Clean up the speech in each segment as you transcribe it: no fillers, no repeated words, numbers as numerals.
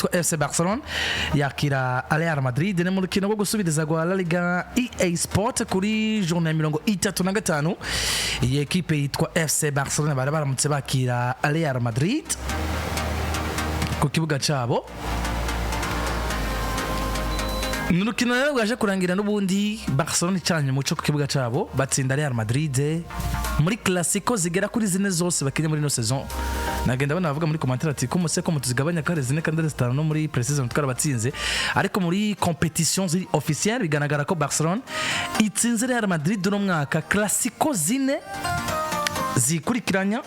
Yitwa FC Barcelona yakira Real Madrid. Ni mu rukino rwo gusubiriza rwa La Liga EA Sport kuri journée ya 35. Iyi ekipe yitwa FC Barcelona bari baramutse bakira Real Madrid ku kibuga cyabo. Ni urukino rero rwaje kurangira n'ubundi Barcelona icanye umuco ku kibuga cyabo, batsinda Real Madrid muri Clasico zigera kuri zine zose bakinye muri ino saison. Nagenda bana bavuga muri commentaire ati ko muse ko mutuzigabanya kare zine kandi ari zitanu, no muri pre-season twarabatsinze. Ariko muri compétition ziri officielle bigaragara ko Barcelona itsinze Real Madrid uno mwaka Clasico zine zikurikiranya.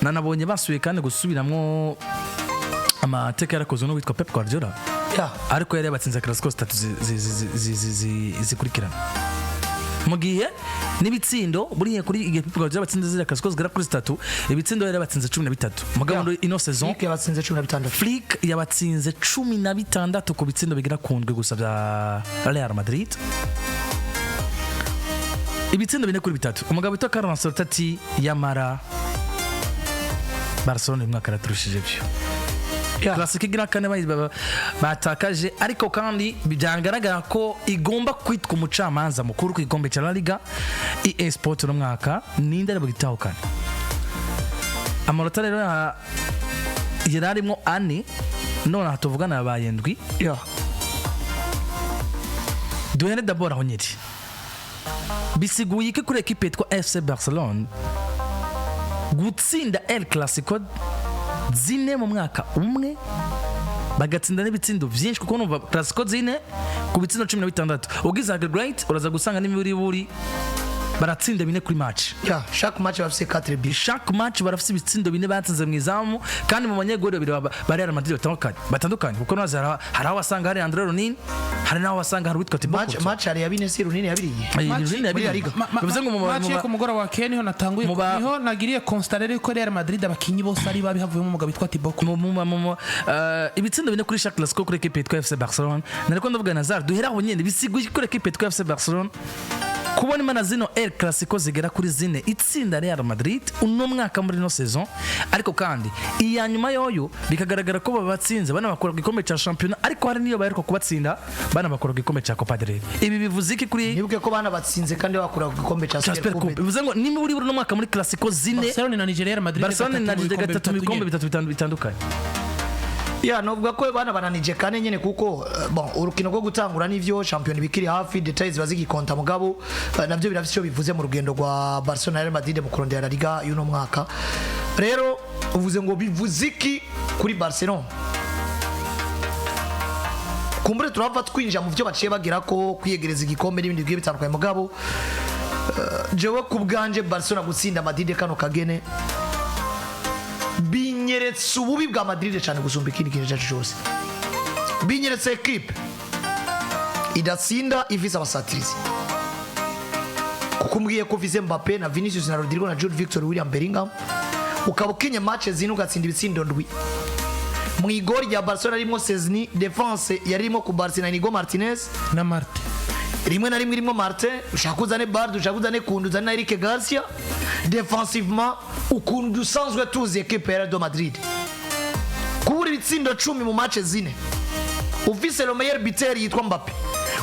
Nanabonye basuye kandi gusubiramwo amateka yarakozwe n'uwitwa Pep Guardiola, ariko yari yabatsinze Clasico zitatu zikurikirana, mu gihe n'ibitsindo buriya kuri igihe Pep Guardiola batsinze ziriya Clasico zigera kuri zitatu, ibitsindo yari yabatsinze 13. Mugabo muri ino saison Flick yabatsinze 16. Flick yabatsinze 16 ku bitsindo bigera ku ndwi gusa bya Real Madrid, ibitsindo 4-3. Umugabo witwa Carlo Ancelotti ati: "Yamara Barcelona uyu mwaka yaraturushije byo." Clasico igira kane batakaje, ariko kandi byagaragara ko igomba kwitwa umucamanza mukuru ku gikombe cya La Liga EA Sport uno mwaka. Ninde ari bugitahukane? Amanota rero yari arimo ane, none aha tuvugana yabaye ndwi. Duhere d'abord aho nyiri: bisiguye iki kuri ekipe yitwa FC Barcelone gutsinda El Clasico zine mu mwaka umwe, bagatsinda n'ibitsindo byinshi? Kuko numva Clasico zine ku bitsindo 16, ugize aggregate uraza gusanga n'imiburiburi baratsinda bine kuri match. Yeah, chaque match bafise 4 buts. Chaque match barafise ibitsindo bine batsinze mu izamu, kandi mu banyegori babiri ba Real Madrid batandukanye, kuko nazi hari aho wasanga hari André Lunin, hari n'aho wasanga hari uwitwa Thibaut Match Courtois. Match hari ya bine, si Lunin yabiriye? Lunin muri yabiriye. La Liga. Bivuze ngo Match yo ku mugoroba wa Ken niho natanguye niho nagiriye constat rero ko Real Madrid abakinyi bose ari babi, havuyemo umugabo witwa Thibaut. Ibitsindo bine kuri chaque Clasico kuri ekipe yitwa FC Barcelona. Nariko ndavuga Nazar, duhera aho nyene: bisiguye kuri ekipe yitwa FC Barcelona kubona imana zino El Clasico zigera kuri zine itsinda Real Madrid uno mwaka muri ino saison, ariko kandi iya nyuma yoyo bikagaragara ko babatsinze banabakura ku gikombe cya shampiyona, ariko hari n'iyo baheruka kubatsinda banabakura ku gikombe cya Copa del Rey? Ibi bivuze iki kuri Nibuke ko bana batsinze kandi bakura ku gikombe cya cya Super Super Coupe? Coupe. Bivuze ngo niba uri uno mwaka muri Clasico zine, Barcelona na Nigeria, Real Madrid Barcelona na gatatu mu bikombe gatatu mu bikombe bitatu. bitatu bitandukanye. Ya, novuga ko bana bananije kane nyene, kuko bon, urukino rwo gutangura nivyo, champion bikiri hafi, détails ziba zigikonta, mugabo navyo birafise ico bivuze mu rugendo rwa Barcelona, Real Madrid mu kurondera La Liga y'uno mwaka. Rero uvuze ngo bivuze iki kuri Barcelona, kumbure turava twinjira mu byo baciye bagira ko kwiyegereza igikombe n'ibindi bigiye bitandukanye. Mugabo jewe ku bwanje, Barcelona gutsinda Madrid kano kagene binyeretse ububi bwa Madrid cyane gusumba ikindi kintu icyo ari cyo cyose. Binyeretse ekipe idatsinda ifise abasatirizi, kuko umbwiye ko ufise Mbappe na Vinicius na Rodrigo na Jude Victor William Bellingham, ukaba ukinye match zine ugatsinda ibitsindo ndwi mu igori rya Barcelona ririmo Szczesny, défense yarimo ku Barcelona Inigo Martinez na Martin. Rimwe na rimwe irimo Martin, ushaka uzane Balde, ushaka uzane Kounde, uzane na Eric Garcia. Défensivement, ukuntu dusanzwe tuzi ekipe ya Real Madrid, kubura ibitsindo 10 mu match zine, ufise le meilleur buteur yitwa Mbappe,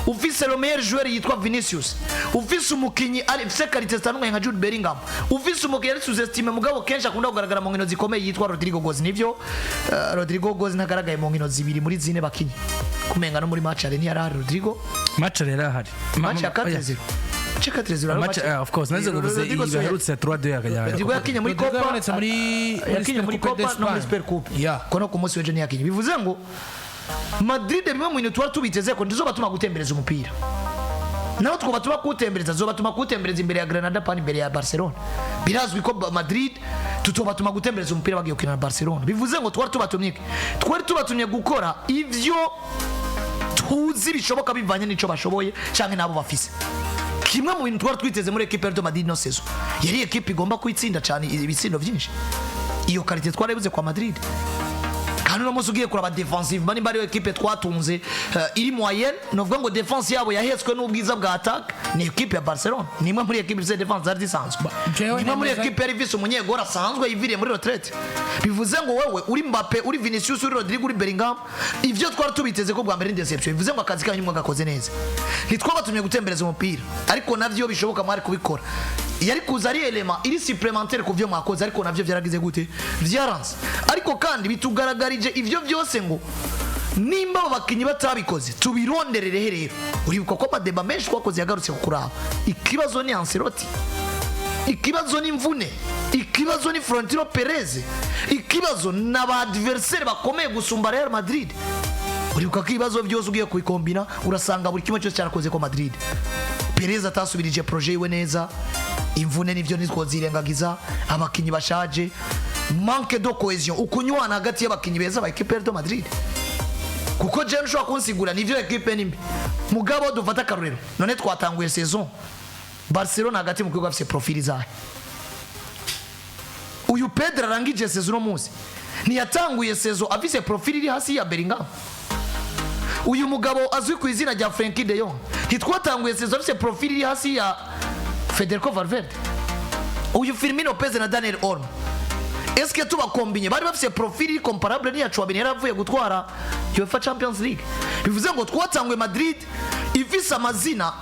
ufise le meilleur joueur yitwa Vinicius, ufise umukinyi ari ufise qualité zitandukanye nka Jude Bellingham, ufise umukinyi ari sous-estimé mugabo kenshi akunda kugaragara mu nkino zikomeye yitwa Rodrigo Goes. Nivyo, Rodrigo Goes ntagaragaye mu nkino zibiri muri zine bakinye, kumenga no muri match ari ntiyari ahari Rodrigo. Match rero ahari. Match ya 4-0, match ya 4-0. Match, of course, naze nguvuze Rodrigo iyi baherutse ya 3-2 yakajya. Rodrigo yakinye muri Rodrigo Copa. yabonetse Yakinye muri muri Super Coupe Copa no muri d'Espagne. Super Coupe. Kono ku munsi w'ejo ntiyakinye. Bivuze ngo Madrid, bimwe mu bintu tuba tubiteze ko ntizobatuma gutembereza umupira, naho twobatuma kuwutembereza, zobatuma kuwutembereza imbere ya Granada pani imbere ya Barcelona. Birazwi ko Madrid tutobatuma gutembereza umupira bagiye gukina na Barcelona. Bivuze ngo twari tubatumye iki? Twari tubatumye gukora ivyo tuzi bishoboka bivanye n'ico bashoboye canke n'abo bafise. Kimwe mu bintu twari twiteze muri ekipe ya Real Madrid ino saison, yari ekipe igomba kwitsinda cyane ibitsindo byinshi. Iyo qualité twarayibuze kwa Madrid. Kandi Kandi uno munsi ugiye kuraba défensive, nimba ariyo ekipe twatunze iri moyenne, novuga ngo défense yabo yahetswe n'ubwiza bwa attaque, ni ekipe ya Barcelona. Ni imwe muri ekipe ifise défense zari zisanzwe, Jewe ni imwe muri nemeza- ekipe yari ifise umunyegori asanzwe yiviriye muri retraite. Bivuze ngo wewe uri Mbappe, uri Vinicius, uri Rodrigo, uri Bellingham, ivyo twari tubiteze ko bwa mbere ni déception. Bivuze ngo akazi kanyu mwagakoze neza. Ntitwabatumye gutembereza umupira, ariko navyo bishoboka mwari kubikora. Yari kuza ari élément iri supplémentaire ku vyo mwakoze, ariko navyo vyaragize gute? Vyaranze. Ariko kandi bitugaragarije ivyo byose ngo nimba abo bakinnyi batabikoze, tubironderere. Rero uribuka ko ama débats menshi twakoze yagarutse ku kuraba ikibazo ni Ancelotti, ikibazo ni imvune, ikibazo ni Florentino Perez, ikibazo ni aba adversaire bakomeye gusumba Real Madrid. Uribuka ko ibibazo byose ugiye kubikombina, urasanga buri kimwe cyose cyarakoze ko Madrid, Perez atasubirije projet yiwe neza. Imvune nivyo ntitwozirengagiza, abakinnyi bashaje, manque de cohésion, ukunywana hagati y'abakinnyi beza ba équipe de Madrid. Kuko jewe nshobora kunsigura, nivyo ekipe ni mbi, mugabo dufata akarorero. None twatanguye saison, Barcelona hagati mu kibuga afise profil zahe? Uyu Pedro arangije saison uno munsi ntiyatanguye saison afise profil iri hasi ya Bellingham? Uyu mugabo azwi ku izina rya Frenkie de Jong ntitwatanguye saison afise profil iri hasi ya Federico Valverde? Uyu Fermin Lopez na Daniel Olmo, eske tubakombinye bari bafise profil iri comparable n'iya Tchouameni yari avuye gutwara UEFA Champions League? Bivuze ngo twatanguye Madrid ifise amazina,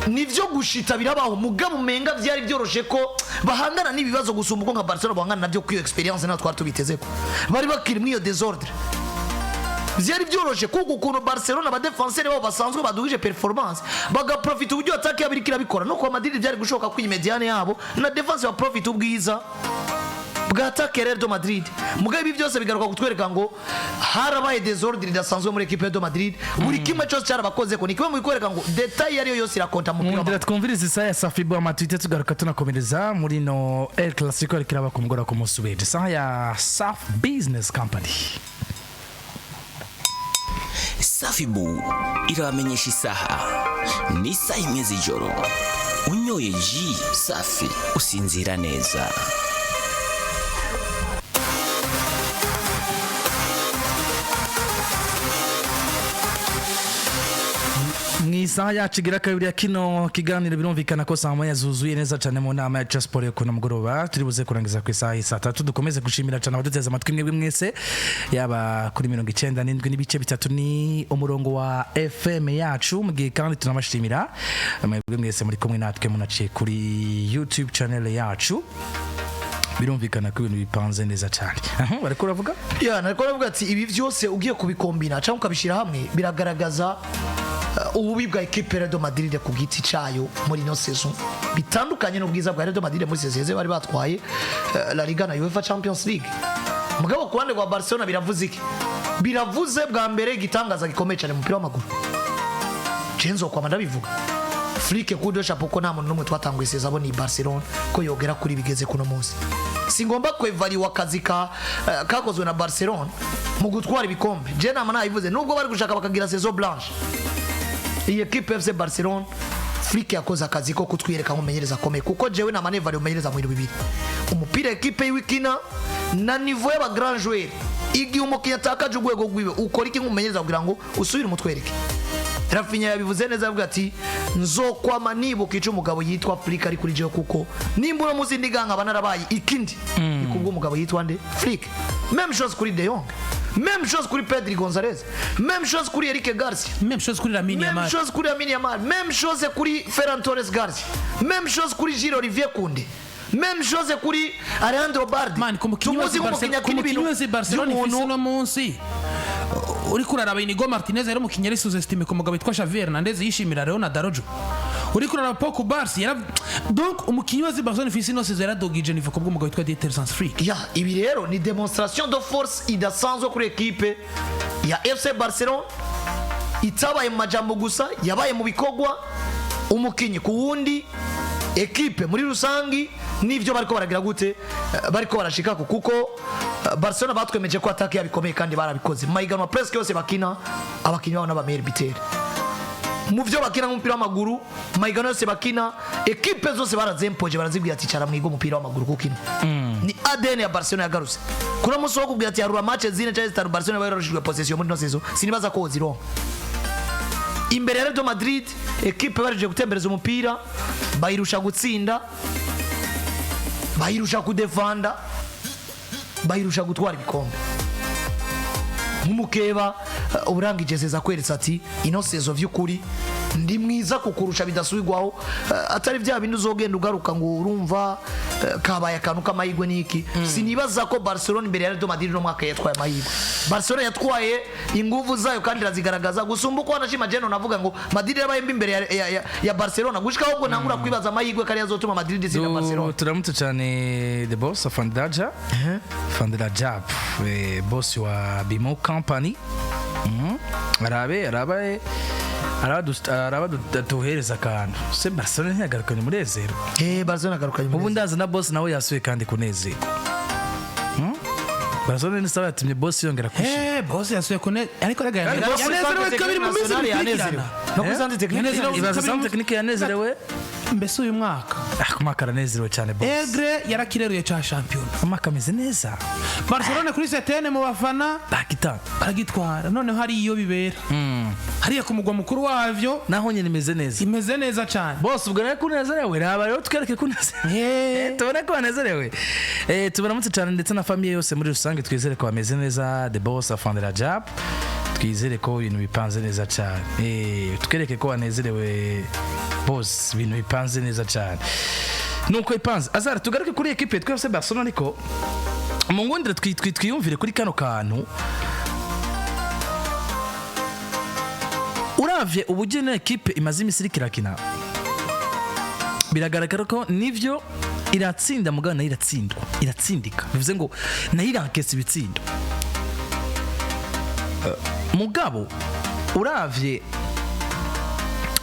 nivyo gushita birabaho, mugabo umenga vyari byoroshe ko bahangana n'ibibazo gusumba uko nka Barcelona bahangana navyo. Kwiyo expérience natwe twari tubitezeko, bari bakiri muri iyo désordre. Vyari byoroshe kuko ukuntu Barcelona aba défenseur babo basanzwe baduhije performance, bagaprofita uburyo attaque yabo iriko irabikora, no kwa Madrid byari gushoboka ko iyi médiane yabo na défense baprofita ubwiza bwa attaque ya Real de Madrid. Mugabo ibi byose bigaruka kutwereka ngo harabaye désordre idasanzwe muri équipe de Madrid. Buri kimwe cyose cyarabakoze, ko ni kimwe mu bikwereka ngo détail ariyo yose irakonta mu mupira Mwongera w'amaguru. Twumvirize isaha ya Safibu amatwite, tugaruka tunakomereza muri no El Clasico ariko iraba ku mugoroba ku munsi w'ejo, isaha ya Saf Business Company. Safibu irabamenyesha isaha, ni isaha 1 z'ijoro. Unyoye ji Safi usinzira neza. Mu isaha yacu igira kabiri ya kino kiganiro, birumvikana ko saa 1 zuzuye neza cyane mu nama ya siporo yo kuno mugoroba, turi buze kurangiza ku isaha y'i saa 3. Dukomeze gushimira cyane abaduteze amatwi mwebwe mwese, yaba kuri 97.3 ni umurongo wa FM yacu, mu gihe kandi tunabashimira mwebwe mwese muri kumwe natwe munaciye kuri YouTube channel yacu. Birumvikana ko ibintu bipanze neza cyane. Aha, bariko uravuga. Ya, nariko navuga ati ibi byose ugiye kubikombina cyangwa ukabishyira hamwe, biragaragaza ububi bwa ekipe Real Madrid ku giti cyayo muri ino saison, bitandukanye n'ubwiza bwa Real Madrid muri saison iheze bari batwaye La Liga na UEFA Champions League. Mugabo ku ruhande rwa Barcelona biravuze iki? Biravuze bwa mbere igitangaza gikomeye cyane mu mupira w'amaguru. Jenzo kwama ndabivuga, Flick, coup de chapeau, ko nta muntu n'umwe twatanguye saison abona iyi Barcelona ko yogera kuri bigeze kuno munsi. Singomba kwevariwa akazi ka kakozwe na Barcelona mu gutwara ibikombe. Je nama nayivuze, nubwo bari gushaka bakagira saison blanche, iyi equipe FC Barcelona, Flick yakoze akazi ko kutwiyereka nk'umumenyereza akomeye, kuko jewe nama nevariye umumenyereza mu bintu bibiri: umupira ekipe yiwe ikina na niveau y'aba grand joueur. Igihe umukinnyi atakaje urwego rwiwe, ukora iki nk'umumenyereza kugira ngo usubire umutwereke? Raphinha yabivuze neza, avuga ati nzokwama nibuka ico umugabo yitwa Flick ari kuri jewe, kuko nimba uno munsi ndi nkaba narabaye ikindi, ni kubwo umugabo yitwa nde? Flick. Même chose kuri De Jong, même chose kuri Pedri Gonzalez, même chose kuri Eric Garcia, même chose kuri Lamine même Yamal, chose kuri Lamine Yamal, même chose kuri Ferran Torres Garcia, même chose kuri Jules Olivier Koundé, même chose kuri Alejandro Balde. Man, ku mukinnyi Tumuzi wese nk'umukinnyi Barcelona, ku akina mukinnyi ibintu wese Barcelona ifise by'umuntu. uno munsi, uriko uraraba Inigo Martinez yari umukinnyi yari sous-estimé ku mugabo witwa Xavi Hernandez yishimira Leonardo Araujo. Uriko uraraba Pau Cubarsí yara, donc umukinnyi wese Barcelona ifise ino saison yaradugije niveau ku bw'umugabo witwa Dieter Hans Flick. Ya, ibi rero ni démonstration de force idasanzwe kuri ekipe ya FC Barcelona, itabaye mu majambo gusa, yabaye mu bikorwa, umukinyi ku wundi, ekipe muri rusangi, n'ibyo bariko baragira gute, bariko barashikako, kuko Barcelona batwemeje ko attaque yabo ikomeye kandi barabikoze. Mu mahiganwa presque yose bakina, abakinyi babo n'aba meilleurs buteurs mu byo bakina nk'umupira w'amaguru. Mu mahiganwa yose bakina, ekipe zose barazempoje, barazibwira ati cara mwiga umupira w'amaguru, kuko ino Ni ADN ya Barcelona yagarutse. Kuri umunsi wo kubwira ati harura match zine cyangwa zitanu Barcelona yarushijwe possession muri ino saison, sinibaza ko wozironka. Imbere ya Real Madrid, ekipe barije gutembereza umupira, bayirusha gutsinda, bayirusha kudefanda, bayirusha gutwara ibikombe. Nk'umukeba uburangije seza kweretse ati ino saison vy'ukuri ndi mwiza kukurusha bidasubirwaho, atari bya bindi uzogenda ugaruka ngo urumva kabaye akantu k'amahirwe n'iki. Sinibaza ko Barcelona imbere ya Real Madrid no mwaka yatwaye amahirwe. Barcelona yatwaye inguvu zayo kandi irazigaragaza gusumba uko wanashima. Jeno navuga ngo Madrid yabaye mbi imbere ya Barcelona, gushika ahubwo ntangura kwibaza amahirwe kari yazotuma Madrid itsinda Barcelona. Turamutse cyane the boss Fandaja Fandrajab, boss wa Bimo Company. Arabe arabe araba duhereza akantu se. Barcelona ntiyagarukanye umunezero. Barcelona agarukanye Ubu umunezero. ndaza na boss nawe yasuye kandi kunezerwa. Barcelona ni sawa, yatumye boss yongera kwishima. Boss yasuye kune, ariko rega Kandi boss yanezerewe Centre kabiri mu minsi Nationale bikurikirana. yanezerewe. No kuri Centre Technique Yanezerewe. Ibaza kabiri Centre Technique yanezerewe. Mbese uyu mwaka Ah, kumaka aranezerewe cyane boss. Egre yarakireruye ca shampiyona. Umwaka ameze neza. Barcelona kuri setene mu bafana Bakitanga. baragitwara. Noneho hari iyo bibera hariya ku mugwa mukuru wavyo, Naho nyine imeze neza. Imeze neza cyane. Boss, ubwo nawe kunezerewe, raba rero twereke kunezerewe. Tubone ko banezerewe. Tubaramutse cyane ndetse na famille yose muri rusange, twizere ko bameze neza. The boss Afande Rajab, twizere ko ibintu bipanze neza cyane. Twereke ko banezerewe boss, ibintu bipanze neza cyane nuko ipanze. Azara, tugaruke kuri ekipe twese Barcelona, ariko mu ngundire twiyumvire kuri kano kantu. Uravye uburyo ino ekipe imaze iminsi iriko irakina, biragaragara ko nivyo iratsinda, mugabo nayo iratsindwa, iratsindika, bivuze ngo nayo irankesa ibitsindo. Mugabo uravye,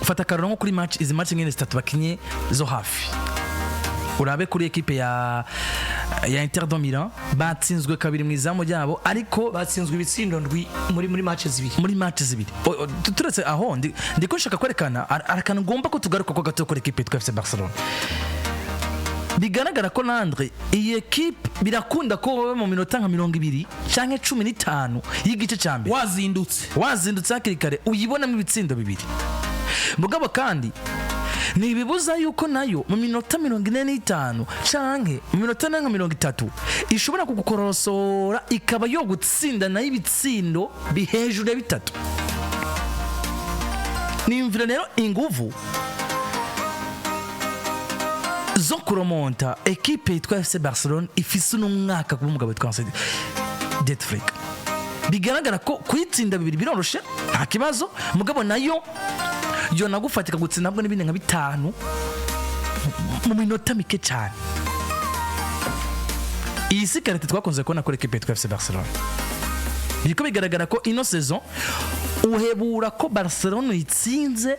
fata akarorero nko kuri match, izi match nyene zitatu bakinye zo hafi, urabe kuri ekipe ya Inter de Milan, batsinzwe kabiri mu izamu ryabo, ariko Batsinzwe ibitsindo ndwi muri match zibiri. Muri match zibiri. Turetse aho ndiko nshaka kwerekana akantu ngomba ko tugaruka ko gato kuri ekipe yitwa FC Barcelona. Bigaragara ko Landre, iyi ekipe birakunda ko wowe mu minota nka 20 canke 15 y'igice ca mbere Wazindutse. Wazindutse hakiri kare, uyibonamo ibitsindo bibiri. Mugabo kandi ntibibuza yuko nayo mu minota 45 canke mu minota nka 30 ishobora kugukorosora, ikaba yo gutsinda nayo ibitsindo bihejuru ya bitatu. Niyumvira rero inguvu zo kuromonta ekipe yitwa FC Barcelona ifise uno mwaka kuba umugabo witwa Hansi Dieter Flick, bigaragara ko kuyitsinda bibiri biroroshe, nta kibazo. Mugabo nayo yonagufatika gutsinda nabwo n'ibindi nka bitanu mu minota mike cyane. Iyi si qualité twakunze kubona kuri ekipe yitwa FC Barcelona. Biriko bigaragara ko ino saison uhebura ko Barcelona uyitsinze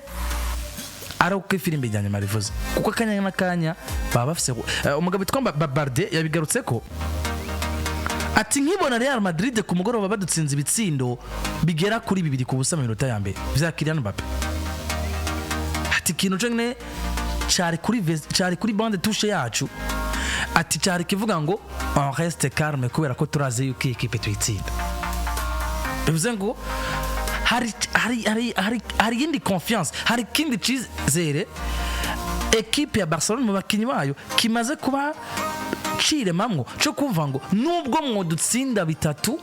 ari uko ifirimbi rya nyuma rivuze, kuko akanya n'akanya baba bafise. Umugabo witwa Barde yabigarutse ko ati nkibona Real Madrid ku mugoroba badutsinze ibitsindo bigera kuri 2-0 mu minota ya mbere vya Kylian Mbappe, ati ikintu cyo nyine cari kuri bande touche yacu, ati cari kivuga ngo on reste calme kubera ko turazi yuko iyi ekipe tuyitsinda. Bivuze ngo hari iyindi confiance, hari ikindi cyizere ekipe ya Barcelona mu bakinnyi bayo kimaze kuba ciremamwo cyo kumva ngo nubwo mwodutsinda bitatu,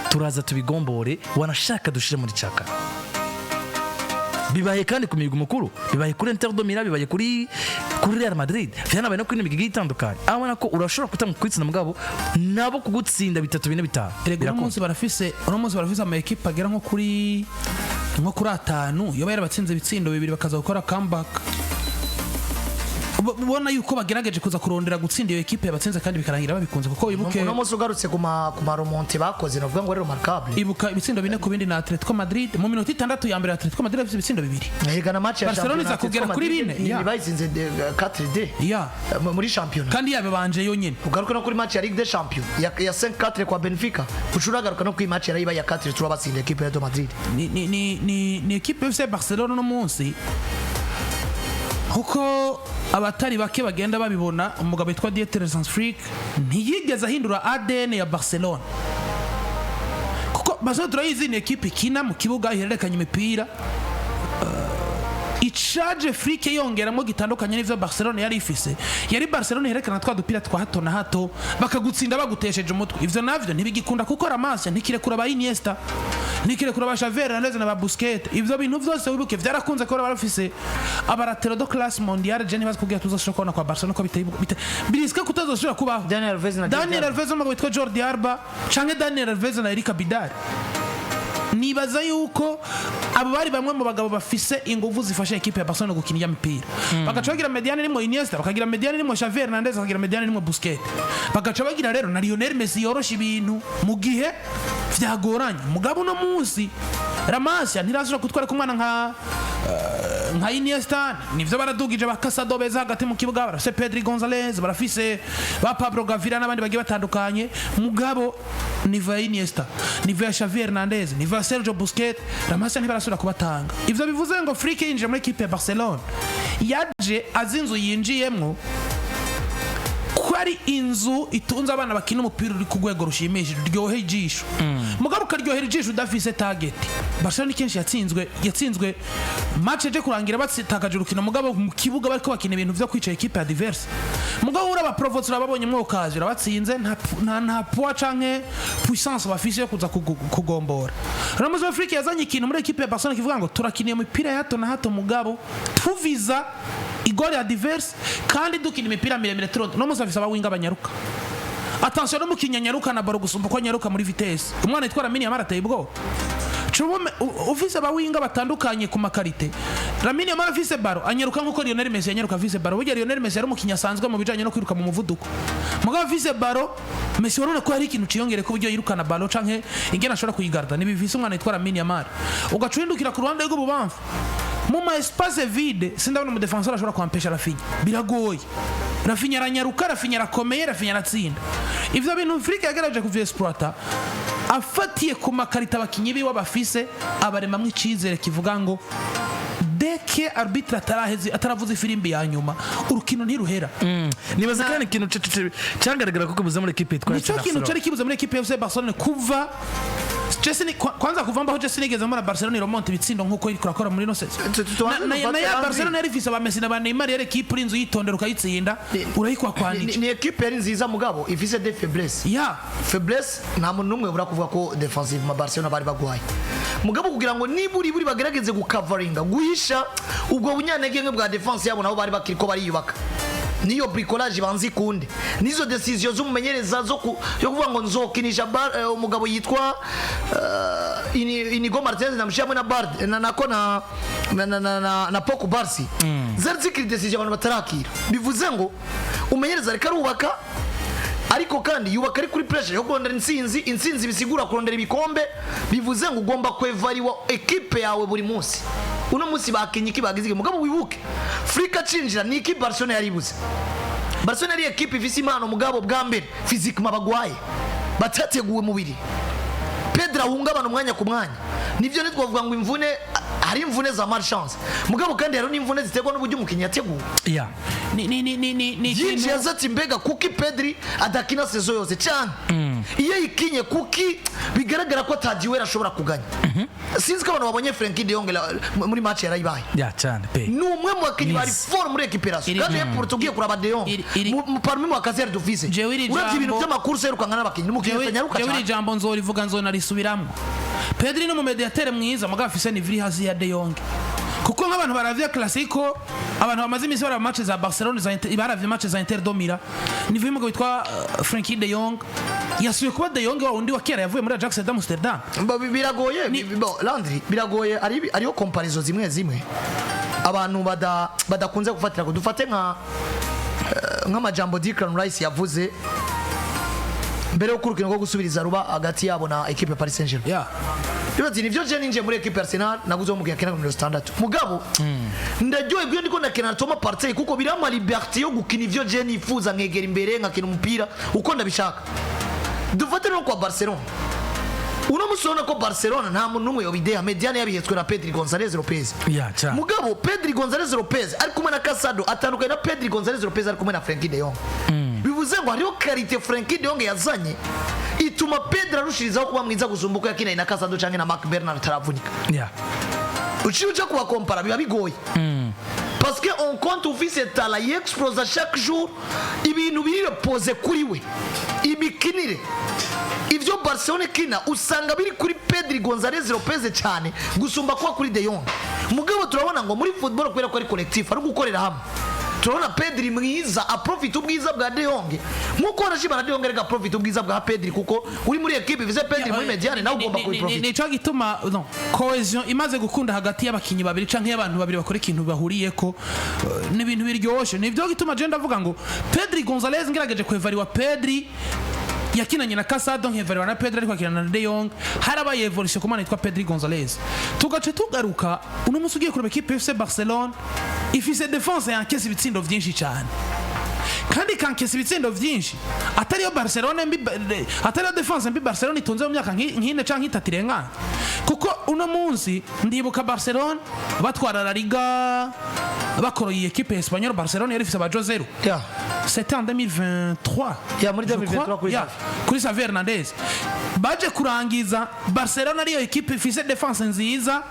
turaza tubigombore, wanashaka dushire muri caka. Bibaye kandi ku migwi mukuru, bibaye kuri Inter de Milan, bibaye kuri Real Madrid, vyanabaye no kuri indi migwi igiye itandukanye. Abona ko urashobora kutanga kwitsinda, mugabo nabo kugutsinda bitatu, bine, bitanu Erega uno birakunda. munsi barafise, uno munsi barafise ama ekipe agera nko kuri atanu yoba yarabatsinze ibitsindo bibiri bakaza gukora comeback. Ubona yuko bagerageje kuza kurondera gutsinda iyo ekipe yabatsinze kandi bikarangira babikunze, kuko wibuke Uno munsi ugarutse ku ma remontées bakoze, navuga ngo ari remarquable. Ibuka ibitsindo 4-2 na Atletico Madrid. Mu minota 6 ya mbere Atletico Madrid afise ibitsindo bibiri. Erega na match ya Barcelona shampiyona iza kugera Atletico kuri Madrid bine, ya. bayitsinze 4-2 ya muri shampiyona. Kandi yababanje yonyene. Ugaruka no kuri match ya Ligue des Champions ya 5-4 kwa Benfica, ushobora agaruka no kuri match yarayiba ya 4-3 batsinda equipe ya Real Madrid. Ni ekipe FC Barcelona uno munsi. Kuko abatari bake bagenda babibona, umugabo witwa Dieter Flick ntiyigeze ahindura ADN ya Barcelona, kuko Barcelona turayizi, ni ekipe ikina mu kibuga, ihererekanya imipira. Icaje Flick yongeramo gitandukanye n'ivyo Barcelona yari ifise, yari Barcelona iherekana twa dupira twa hato na hato, bakagutsinda bagutesheje umutwe. Ivyo navyo ntibigikunda, kuko La Masia ntikirekura ba Iniesta, ntikirekura ba Xavi Hernandez na ba Busquets. Ivyo bintu vyose wibuke vyarakunze ko barafise aba latéraux de classe mondiale. Je ntibazi kubwira tuzoshobora kubona kwa Barcelona ko biteye biriske kutazoshobora kubaho. Daniel Alves na Jordi Daniel Alba. Alves n'umugabo witwa Jordi Alba, canke Daniel Alves na Eric Abidal. Nibaza yuko abo bari bamwe mu bagabo bafise inguvu zifasha ekipe ya Barcelona gukina iya mipira. Bagaca bagira médiane irimo Iniesta, bakagira médiane irimo Xavi Hernandez, bakagira médiane irimo Busquets, bagaca bagira rero na Lionel Messi yorosha ibintu mu gihe vyagoranye. Mugabo uno munsi La Masia ntirazishobora kutwara ku mwana nka Iniesta. Nivyo, baradugije ba Casado beza hagati mu kibuga, barafise Pedri Gonzalez, barafise ba Pablo Gavira n'abandi bagiye batandukanye. Mugabo niveau ya Iniesta, niveau ya Xavi Hernandez, niveau ya Sergio Busquets, La Masia ntibarasubira kubatanga. Ivyo bivuze ngo Flick yinjiye muri ekipe ya Barcelona, yaje azi inzu yinjiyemwo ko ari inzu itunze abana bakina umupira uri ku rwego rushimishije, uryoheye ijisho. Mugabo ukaryohera ijisho udafise target. Barcelona kenshi yatsinzwe match eje kurangira batakaje urukino, mugabo mu kibuga bariko bakina ibintu vyo kwica equipe adverse. Mugabo urabaprovotse, urababonye mwokaje, urabatsinze, nta poids canke puissance bafise yo kuza kugombora. Ramos wa Afrika yazanye ikintu muri equipe ya Barcelona kivuga ngo turakina iyo mipira ya hato na hato, mugabo tuviza igori adverse kandi dukina imipira miremire. Turonde no musi afise aba winger banyaruka. Attention, n'umukinnyi anyaruka na ballon gusumba uko anyaruka muri vitesse, umwana yitwa Lamine Yamal ateye ubwoba. Ufise aba winger batandukanye ku ma qualités. Lamine Yamal afise ballon anyaruka nkuko Lionel Messi yanyaruka afise ballon. Burya Lionel Messi yari umukinnyi asanzwe mu bijanye no kwiruka mu muvuduko, mugabo afise ballon Messi warabona ko hari ikintu ciyongere ku buryo yirukana ballon canke ingene ashobora kuyigarda. Nibifise umwana yitwa Lamine Yamal. Ugaca uhindukira ku ruhande rw'ububamfu, mu ma espace vide sindabona umudefenseur ashobora kwampesha Raphinha. Biragoye. Raphinha aranyaruka, Raphinha arakomeye, Raphinha aratsinda. Ivyo bintu Flick yagerageje kuvyexploita afatiye ku ma qualités abakinyi biwe bafise, abaremamwo icizere kivuga ngo dès que arbitre ataraheze, ataravuza ifirimbi ya nyuma, urukino ntiruhera. Nibaza kandi ikintu cyagaragara ko kibuze muri ekipe yitwa Nicyo FC kintu Barcelona. cyari kibuze muri ekipe ya FC Barcelona kuva kwanza kuva mbaho Jesse nigeze mbona Barcelona iromonta ibitsindo nkuko iriko irakora muri ino saison. Tubanze Na dufate ya Landry. Barcelona yari ifise aba Messi na ba Neymar, yari ekipe uri inzu yitondera ukayitsinda, urayikwakwanije. Ni ekipe yari nziza, mugabo ifise des faiblesses. Ya. Faiblesse, nta muntu n'umwe bura kuvuga ko defensivement Barcelona bari bagwaye, mugabo kugira ngo niburi buri bagerageze gukavaringa, guhisha ubwo bunyantege nke bwa défense yabo, nabo bari bakiriko bariyubaka, niyo bricolage ibanza ikunde, nizo décision z'umumenyereza yo kuvuga ngo nzokinisha umugabo yitwa Inigo Martinez namushyira hamwe na Bard na nako na Pau Cubarsi, zari zikiri décision abantu batarakira. Bivuze ngo umumenyereza ariko arubaka, ariko kandi yubaka ari kuri pressure yo kurondera intsinzi. Intsinzi bisigura kurondera ibikombe. Bivuze ngo ugomba kwevariwa ekipe yawe buri munsi. Uno munsi bakinye iki, bagize iki? Mugabo wibuke Flick acinjira ni iki Barcelona yaribuze. Barcelona yari ekipe ifise impano, mugabo bwa mbere physiquement bagwaye, batateguwe mubiri. Pedro ahungabana umwanya ku mwanya. Nivyo, ntitwavuga ngo imvune, hari imvune za malchance, mugabo kandi hari n'imvune ziterwa n'uburyo umukinnyi yateguwe. Ya. Ni Yinjiye ikintu aza ati: "Mbega kuki Pedri adakina saison yose cyane? Iyo yikinye kuki bigaragara ko atagiwera ashobora kuganya?" Sinzi ko abantu babonye Frenkie de Jong muri match yarayibaye. Ya, cyane pe. Ni umwe mu bakinnyi bari Yes. fort muri récupération, kandi ye Porto ugiye kuraba de Jong parmi mu bakazer dufise, Jewe iri uravye ibintu by'amakuru yirukanka n'abakinnyi, ni umukinnyi atanyaruka Jewe iri cyane. jambo nzorivuga, nzonarisubiramwo: Pedri ni umumediatere mwiza, mugabo afise niveau iri hasi ya De Jong, kuko nk'abantu baravye Clasico, abantu bamaze iminsi baraba match za Barcelona, za Inter, baravye match za Inter de Milan, niveau y'umugabo witwa Frenkie de Jong yasubiye kuba De Jong wa wundi wa kera yavuye muri Ajax d'Amsterdam. Biragoye Landry, biragoye. Ariyo comparaison zimwe zimwe abantu badakunze gufatira ko dufate nk'amajambo Declan Rice yavuze mbere yo urukino rwo gusubiriza ruba hagati yabo na equipe ya Paris Saint-Germain. Bibaza nivyo, je ninjiye muri equipe ya Arsenal naguze mu yakina 60, mugabo ndaryoherwa iyo ndiko ndakina na Thomas Partey, kuko birampa liberté yo gukina ivyo je nifuza, nkegera imbere, nkakina umupira uko ndabishaka. Dufate no kwa Barcelona. Uno munsi urabona ko Barcelona nta muntu n'umwe yobideha. Médiane yabihetswe na Pedri Gonzalez Lopez. Ya, cyane. Mugabo Pedri Gonzalez Lopez ari kumwe na Casado atandukanye na Pedri Gonzalez Lopez ari kumwe na Frenkie de Jong. Bivuze ngo hariho qualité Frenkie de Jong yazanye ituma Pedri arushirizaho kuba mwiza gusumba uko yakinanye na Casado canke na Marc Bernal ataravunika. Uciye uja kubakompara biba bigoye, parce que on compte ufise talent yexplosa chaque jour, ibintu biri reposé kuri we, imikinire, ivyo Barcelona ikina usanga biri kuri Pedri Gonzalez Lopez cyane gusumba kuba kuri De Jong. Mugabo turabona ngo muri football, kubera ko ari collectif, ari gukorera hamwe, turabona Pedri mwiza aprofita ubwiza bwa De Jong, nkuko wanashima na De Jong ariko aprofita ubwiza bwa Pedri, kuko uri muri équipe bivuze Pedri muri médiane, nawe ugomba kubiprofita. Nico gituma no cohésion imaze gukunda hagati y'abakinyi babiri canke y'abantu babiri bakora ikintu bahuriyeko, ni ibintu biryoshe. Nivyo gituma je ndavuga ngo Pedri Gonzalez, ngerageje kwevariwa Pedri yakinanye na Casado, nkevariwa na Pedri ariko akinana na De Jong, harabaye évolution ku mwana yitwa Pedri Gonzalez. Tugace tugaruka uno munsi, ugiye kureba équipe FC Barcelone ifise défense yankese ibitsindo vyinshi cyane, kandi ikankesa ibitsindo vyinshi atariyo Barcelone mbi, atariyo défense mbi Barcelone itunze mu myaka nk'ine canke itatu irengana. Kuko uno munsi ndibuka Barcelone batwara La Liga, bakoroye équipe Espanyol, Barcelone yari ifise aba Joselu. C'était en 2023. Yeah, muri Je 2023 crois. kuri Yeah, Xavi. kuri Xavi Hernandez. Baje kurangiza Barcelona ariyo équipe ifise défense nziza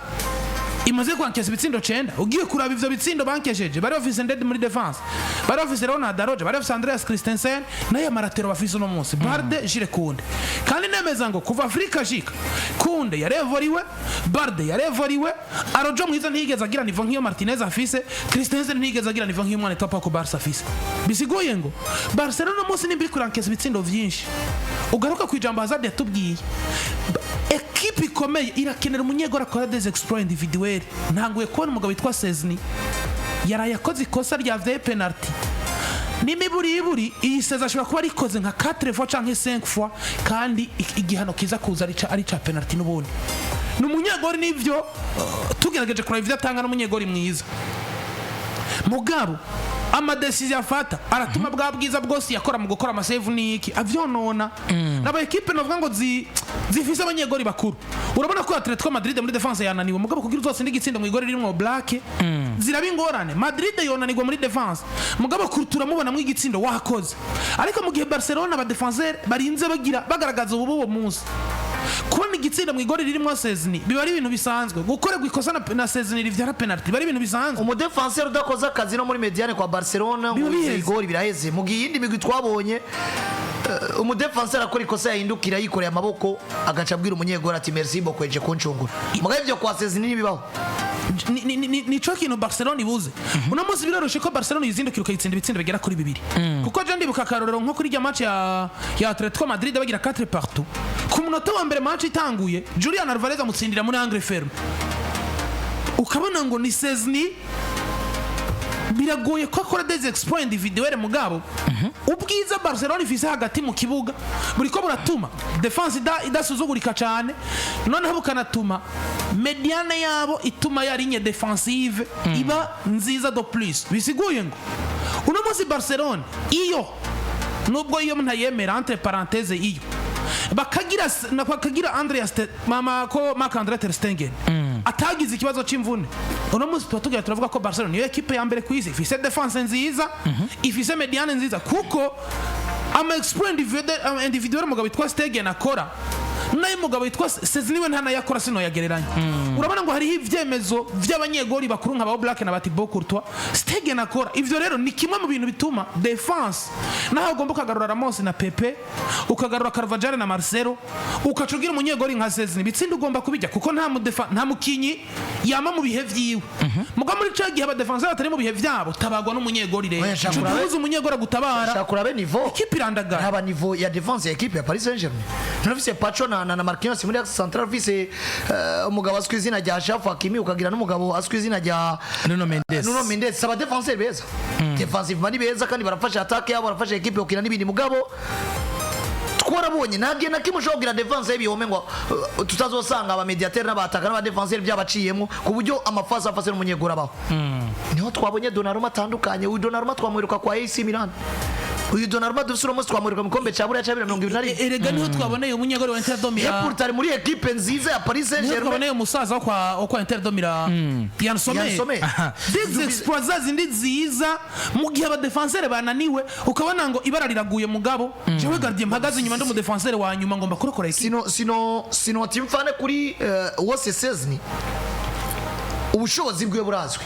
imaze kwankesa ibitsindo cenda. Ugiye kuraba ivyo bitsindo bankesheje, bari bafise Ndedi muri défense, bari bafise Ronald Araujo, bari bafise Andreas Christensen n'aya maratero bafise uno munsi, Balde, Jules Kounde. Kandi nemeza ngo kuva Afrika shika, Kounde yarevoriwe, Balde yarevoriwe, Araujo mwiza ntiyigeze agira niveau nk'iyo Martinez afise, Christensen ntiyigeze agira niveau nk'iyo umwana witwa Pau Cubarsi afise. Bisiguye ngo Barcelona uno munsi nimba iri kurankesa ibitsindo vyinshi, ugaruka ku ijambo Hazard yatubwiye, équipe ikomeye irakenera umunyegoro akora des exploits individuels. Ntanguye kubona umugabo witwa Szczesny yaraye akoze ikosa rya vye penalty n'imiburiburi. Iyi saison ashobora kuba arikoze nka 4 fois canke 5 fois, kandi igihano kiza kuza ari ca penalty. N'ubundi ni umunyegori nivyo, tugerageje kuraba ivyo atanga n'umunyegori mwiza, mugabo ama décisions afata aratuma bwa bwiza bwose yakora mu gukora ama save n'iki avyonona. N'aba équipe novuga ngo zifise abanyegori bakuru, urabona ko Atletico Madrid muri défense yananiwe, mugabo kugira uzotsinde igitsindo mu igori ririmo Oblak ziraba ingorane. Madrid yonanirwa muri défense, mugabo turamubonamwo igitsindo wakoze. Ariko mu gihe Barcelona aba défenseur barinze bagira bagaragaza ubu uwo munsi, kubona igitsinda mu igori ririmo Szczesny biba ari ibintu bisanzwe, gukorerwa ikosa na Szczesny rivyara penalty biba ari ibintu bisanzwe. Umu défenseur udakoze akazi no muri médiane kwa Barcelona Biba ngo biheze. Igori biraheze. Mu gihe iyindi migwi twabonye umu défenseur akora ikosa yahindukira yikoreye amaboko, agaca abwira umunyegori ati: "Merci beaucoup, eje kuncungura." Mugabo ivyo kwa Szczesny ntibibaho. Nico kintu Barcelona ibuze uno munsi. Biroroshe ko Barcelona yizindukira ukayitsinda ibitsindo bigera kuri bibiri, kuko je ndibuka akarorero nko kuri rya match ya Atletico Madrid bagira 4 partout, ku munota wa mbere match itanguye, Julian Alvarez amutsindira muri angle ferme, ukabona ngo ni Szczesny. Biragoye ko akora des exploits individuels, mugabo ubwiza Barcelona ifise hagati mu kibuga buriko buratuma défense idasuzugurika cyane, noneho bukanatuma médiane yabo ituma ya ligne défensive iba nziza de plus. Bisiguye ngo uno munsi Barcelona iyo nubwo iyo ntayemera, entre parenthèse, iyo bakagira Andreas mama ko Marc Andre ter Stegen atagize ikibazo c'imvune, uno munsi tuba tugira turavuga ko Barcelona niyo équipe ya mbere ku isi ifise défense nziza, ifise médiane nziza, kuko ama exploit individuel umugabo witwa Stegen akora nayo umugabo witwa Szczesny we ntanayakora, sinoyagereranya. Urabona ngo hariho ivyemezo vy'abanyegori bakuru nka ba Black na ba Thibaut Courtois Stegen akora. Ivyo rero ni kimwe mu bintu bituma défense, naho ugomba ukagarura Ramos na Pepe, ukagarura Carvajal na Marcelo, ukaca ugira umunyegori nka Szczesny, bitsinda ugomba kubijya, kuko nta mukinyi yama mu bihe vyiwe. Muga muri ico gihe aba défenseur batari mu bihe vyabo tabagwa n'umunyegori rero. Oya, shaka Ico duhuza umunyegori agutabara. Shaka urabe niveau. Équipe irandagara. Haba niveau ya défense ya équipe ya Paris Saint-Germain, nturafise Pacho na Marquinhos muri axe central, ufise umugabo azwi izina rya Achraf Hakimi, ukagira n'umugabo azwi izina rya Nuno Mendes. Nuno Mendes. Aba défenseur beza, défensivement ni beza, kandi barafasha attaque yabo, barafasha équipe gukina n'ibindi. Mugabo twarabonye nta gihe na kimwe ushobora kugira défense y'ibihome ngo tutazosanga aba médiateur n'abataka n'aba défenseur byabaciyemo, ku buryo ama face à face n'umunyegura abaho. Niho twabonye Donnarumma atandukanye. Uyu Donnarumma twamwiruka kwa AC Milan. Uyu Donnarumma dufise uno munsi twamurika mu gikombe ca buriya ca 2021. Erega niho twaboneye umunyegori wa Inter de Milan. Et pourtant ari muri ekipe nziza ya Paris Niho Saint-Germain. twaboneye umusaza wo kwa Inter de Milan, Yann Sommer. Yann Sommer. Des exploits za zindi nziza mu gihe abadefenseur bananiwe, ukabona ngo ibara riraguye, mugabo jewe gardien mpagaze inyuma, ndi umudefenseur wa nyuma, ngomba kurokora ekipe. Sino timfane kuri wose Szczesny, ubushobozi bwiwe burazwi,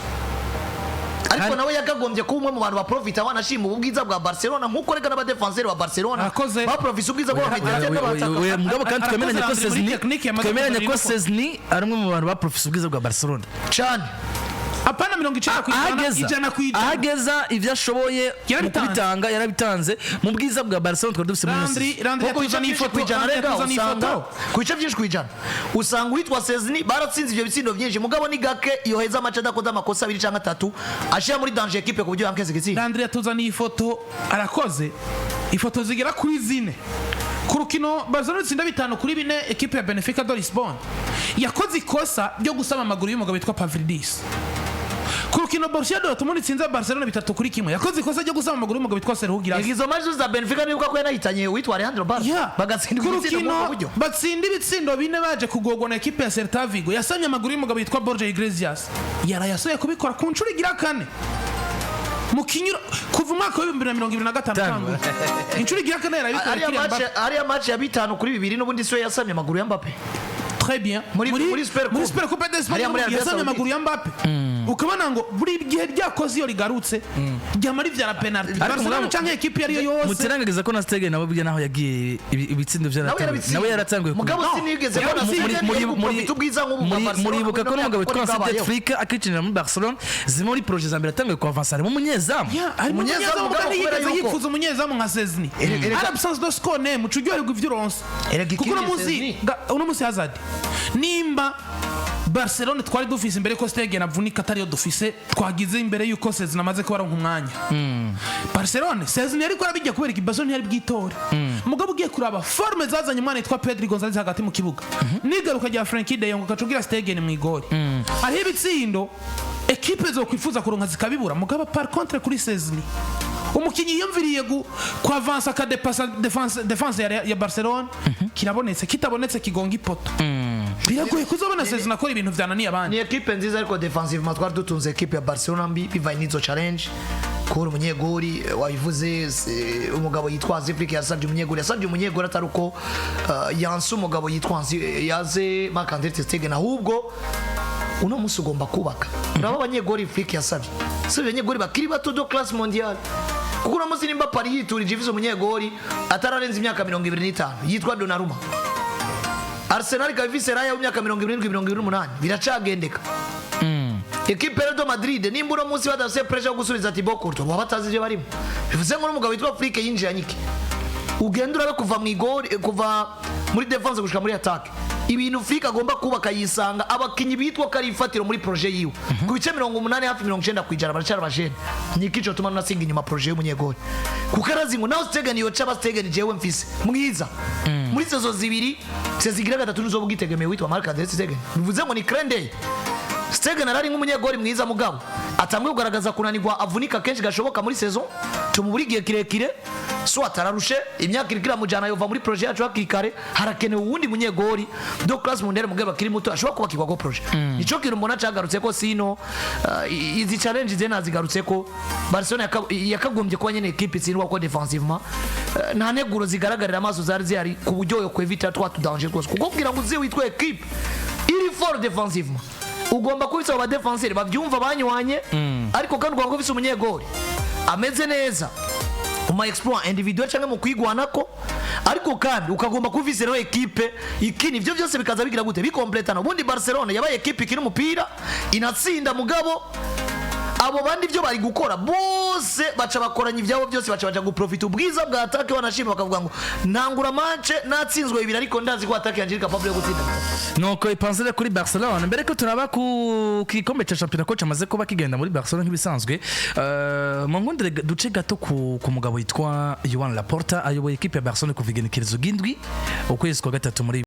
ariko nawe yakagombye kuba umwe mu bantu baprofita, wanashima ubu bwiza bwa Barcelona, nkuko rega n'abadefenseur ba Barcelona Arakoze. baprofise ubwiza bw'aba médian n'abataka. Oya, mugabo kandi Arakoze. twemeranye ko Landry muri Szczesny technique yamaze twemeranye ko kuzana ino. Szczesny ari umwe mu bantu baprofise ubwiza bwa Barcelona. Cyane. Apana 90%, Ahageza 100%. Ahageza ivyo ashoboye mu Yarabitanze. kubitanga yarabitanze mu bwiza bwa Barcelona twari dufise muri ino Landry season. Landry Kuko ibice yatuzaniye byinshi ifoto. ku ijana Landry rega yatuzaniye usanga ifoto. ku bice byinshi ku ijana usanga uwitwa Szczesny baratsinze ivyo bitsindo byinshi, mugabo ni gake yoheza amace adakoze amakosa abiri canke atatu ashira muri danger ekipe ku buryo yankeze igitsinda. Landry yatuzaniye ifoto, arakoze ifoto zigera kuri zine ku rukino Barcelona itsinda 5-4 ekipe ya Benfica de Lisbonne. Yakoze ikosa ryo gusama amaguru y'umugabo witwa Pavlidis. Ku rukino Borussia Dortmund itsinze Barcelona 3-1, yakoze ikosa ryo gusama amaguru y'umugabo witwa Serhou Guirassy. Izo match za Benfica nibuka ko yanahitanye uwitwa Alejandro Balde, bagatsinda Ku ibitsindo muri ubwo rukino buryo. batsinda ibitsindo bine baje kugogwa na ekipe ya Celta Vigo, yasamye amaguru y'umugabo witwa Borja Iglesias. Yarayasoye kubikora ku nshuro igira kane mu kinyuro kuva umwaka wa 2025 Tanu. utanguye, inshuro igira kane yarabikora. Ariya Kylian match Mbappe. Ariya match ya 5-2 n'ubundi siwe yasamye amaguru ya Mbappe. Très bien. Muri Super Muri Coupe. Super Coupe d'Espagne Hariya muri Arabia yasamye Saoudite. amaguru ya Mbappe, ukabona ngo buri gihe ryakoze iyo rigarutse ryama rivyara penalty Barcelona canke ekipe iyo ariyo yose. Mutirangageza ko na Stegen nawe burya naho yagiye ibitsindo Nawe byaratanguye, yarabitsinze. nawe yaratanguye. Mugabo sinigeze mbona Stegen yari guprofita ubwiza nk'ubu bwa Barcelona Muribuka ko muri n'umugabo witwa myaka Hansi bwabayeho. Flick akikinira muri Barcelona, zimwe muri projet za mbere yatanguye kuavansa harimo umunyezamu. Yeah, harimo Umunyezamu umunyezamu mugabo kandi kubera yigeze yuko- yifuza umunyezamu nka Szczesny. Ari absence de score ne muco uryoherwa ivyo uronse. Erega Kuko uno ikindi munsi Szczesny- uno munsi Hazard, nimba Barcelona twari dufise imbere ko Stegen avunika atariyo dufise twagize imbere yuko Szczesny amaze kuba aronka umwanya, Barcelona Szczesny yariko arabijya kubera iki? Barcelona ntiyari bwitore. Mugabo ugiye kuraba forme zazanye umwana yitwa Pedri Gonzalez hagati mu kibuga nigaruka rya Frenkie de Jong, ukacugira Stegen mu igori, hariho ibitsindo ekipe zokwifuza kuronka zikabibura. Mugabo par contre kuri Szczesny, umukinyi yiyumviriye kuavansa akadepasa defense ya Barcelona, kirabonetse, kitabonetse kigonga ipoto. Biragoye kuzobona Szczesny akora ibintu vyananiye abandi. Ni ekipe nziza, ariko defensivement twari dutunze ekipe ya Barcelona mbi bivanye n'izo challenge kubura umunyegori. Wabivuze, umugabo yitwa Hansi Flick yasabye umunyegori, yasabye umunyegori atari uko yanse umugabo yitwa yaze Marc-Andre ter Stegen, ahubwo uno munsi ugomba kubaka. Uraba abanyegori Flick yasabye si abanyegori bakiri bato de classe mondiale, kuko uno munsi nimba Paris yiturije ifise umunyegori atararenza imyaka 25 yitwa Donnarumma, Arsenal ikaba ifise Raya w'imyaka 70, 28, biracagendeka. Ekipe Real Madrid nimba uno munsi badafise pressure yo gusubiza Thibaut Courtois, baba batazi ivyo barimo. Bivuze ngo n'umugabo witwa Flick yinjiye anyike, ugenda urabe kuva mu igori, kuva muri defense gushika muri attaque, ibintu Flick agomba kubaka yisanga abakinyi bitwa ko ari ifatiro muri projet yiwe ku bice 80, hafi 90% baracyari abajene. Niki ico tuma nasinga inyuma projet y'umunyegori, kuko arazi ngo naho Stegen yoca aba Stegen jewe mfise mwiza muri saison zibiri, saison igira gatatu nizo bwitegemeye witwa Marc Andre Stegen. Bivuze ngo ni Krendey Stegen arari nk'umunyegori mwiza, mugabo atanguye kugaragaza kunanirwa, avunika kenshi gashoboka muri saison, tumubura igihe kirekire, so atararushe imyaka iriko iramujana yova muri projet yacu hakiri kare. Harakenewe uwundi munyegori de classe mondiale, mugabo akiri muto ashobora kubakirwa ko projet. Nico kintu mbona cagarutse ko sino izi challenge ze nazigarutse ko Barcelona yakagombye kuba nyene equipe itsindwa, ko defensivement nta neguro zigaragarira amaso zari zihari ku buryo yo kwevita twa tudanger twose, kuko kugira ngo uze witwe equipe iri fort defensivement ugomba kubisa abo badefenseri babyumva banywanye, ariko kandi ugomba kubisa umunyegori ameze neza mu ma exploit individuel cyangwa mu kwigwanako, ariko kandi ukagomba kubisa rero ekipe ikina. Ivyo byose bikaza bigira gute? Bikompletana. Ubundi Barcelona yabaye ekipe ikina umupira inatsinda, mugabo abo bandi ibyo bari gukora bose baca bakoranya ibyabo byose, baca baja guprofita ubwiza bwa attaque, wanashima bakavuga ngo ntangura match natsinzwe bibiri, ariko ndazi ko attaque yanje iri capable yo gutsinda. Nuko ipanzire kuri Barcelona. Mbere ko turaba ku gikombe cya shampiyona ko cyamaze kuba kigenda muri Barcelona nk'ibisanzwe, mu nkundire duce gato ku mugabo witwa Joan Laporta ayoboye ekipe ya Barcelona kuva igenekerezo ry'indwi ukwezi kwa gatatu muri